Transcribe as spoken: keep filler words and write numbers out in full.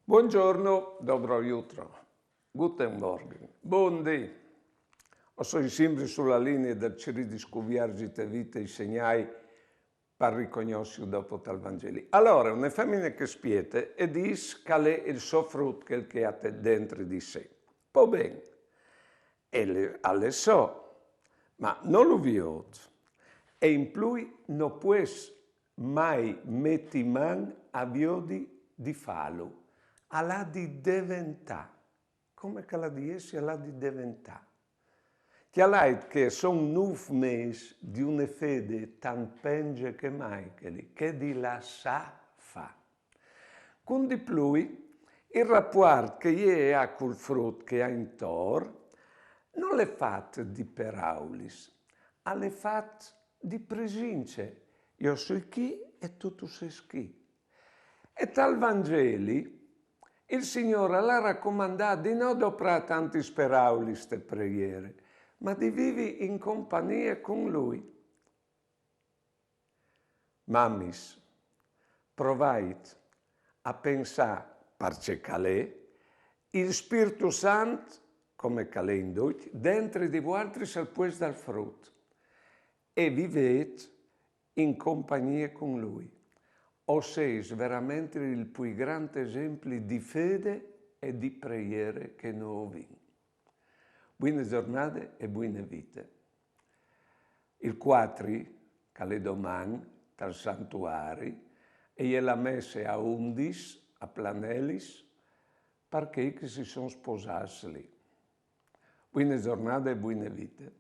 Buongiorno, dobro jutro. Guten Morgen. Bundì. O soi simpri su la linie dal cirî di scuvierzite vite i segnâi par ricognossiju dopo tal Vangeli. Alore, une femine che spiete e dîs che al è il so frut chel che e à dentri di se. Po ben, e al è so, ma no lu viôt. E in plui no pues mai meti man a viodi di fâlu. Al à di deventâ, come che al à di jessi, al à di deventâ. Cjalait che a son nûf mês di une fede tant pence che mai chê li, chê di lassâ fâ. Cun di plui, il rapuart che jê e à cul frut che e à intor nol è fat di peraulis, al è fat di presince. Jo o soi chi e tu tu sês chi. E tal Vangeli il Signôr al à racomandât di no doprâ tantis peraulis te preiere, ma di vivi in compagnie cun lui. Mamis, provait a pensâ, parcè che al è, il Spirtu Sant, come che al è in ducj, dentri di voaltris al puest dal frut, e vivêt in compagnie cun lui. O sês verementri il plui grant esempli di fede e di preiere che nô o vin. Buine zornade e buine vite. Il cuatri, che al è doman, tal santuari, e je la messe a undis, a Planelis, par chei che si son sposâts li. Buine zornade e buine vite.